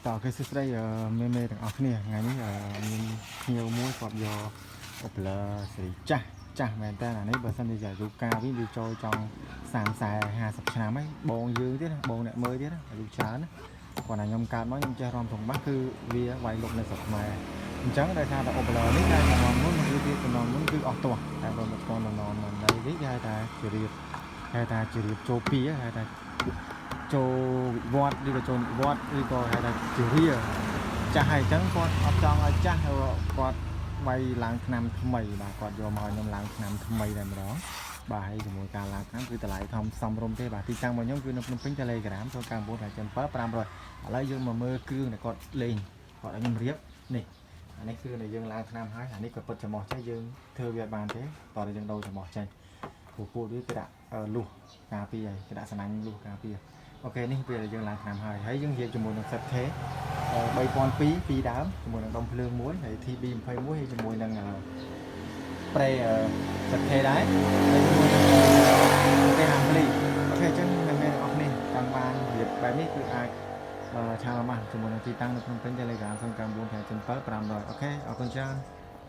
តោះគេសួស្តីអឺមេមេទាំងអស់គ្នាថ្ងៃនេះអឺមានភ្ញៀវមួយគាត់យកអូប្ល័រសេរីចាស់ចាស់មែនតើអានេះបើសិនជាអាយុកាលវិញវាចូលចង់30 40 50ឆ្នាំហើយបងយើងទៀតណាបងអ្នកមើលទៀតណាអាយុច្រើនណាគាត់ថាខ្ញុំកើតមកខ្ញុំចេះរាំធំបាសគឺវាវាយលុកនៅស្រុកខ្មែរអញ្ចឹងដោយសារតែអូប្ល័រនេះតែជំនាន់មុនគឺវាជំនាន់មុនគឺអស់ទាស់តែបើមកជំនាន់មុននេះវិញគេហៅថាជារៀបគេហៅថាជារៀបចូលពីហៅថា ចូលវិវត្តឬក៏ចូលនិវត្តន៍ឬក៏ហៅថាជារាចាស់ហើយអញ្ចឹងគាត់អត់ចង់ឲ្យចាស់គាត់វាយឡើងឆ្នាំថ្មីបាទគាត់យកមកឲ្យខ្ញុំឡើងឆ្នាំថ្មីតែម្ដងបាទហើយជាមួយការឡើងឆ្នាំគឺតម្លៃធំសមរម្យទេបាទទីតាំងរបស់ខ្ញុំគឺនៅភ្នំពេញ Telegram 099 7 500ឥឡូវយើងមកមើលគ្រឿងដែលគាត់លេងគាត់ឲ្យខ្ញុំរៀបនេះអានេះគឺដែលយើងឡើងឆ្នាំហើយអានេះក៏ពិតច្រមុះចេះយើងធ្វើវាអត់បានទេតោះតែយើងដូរច្រមុះចេញព្រោះពួកវាគេដាក់លួសការពារហើយគេដាក់សំណាញ់លួសការពារ OK នេះពេលដែលយើងឡើងឆ្នាំហើយហើយយើងរៀបជាមួយនឹង ZK 3002ពីរដើមជាមួយនឹងដុំភ្លើងមួយហើយ TB 21ហើយជាមួយនឹង pre ZK ដែរហើយជាមួយនឹង T ampli OK អញ្ចឹងអ្នកទាំងអស់គ្នាចង់បានរៀបបែបនេះគឺអាច chat មកជាមួយនឹងទីតាំងនៅភ្នំពេញ Telegram 099 5 7 500 OK អរគុណច្រើន។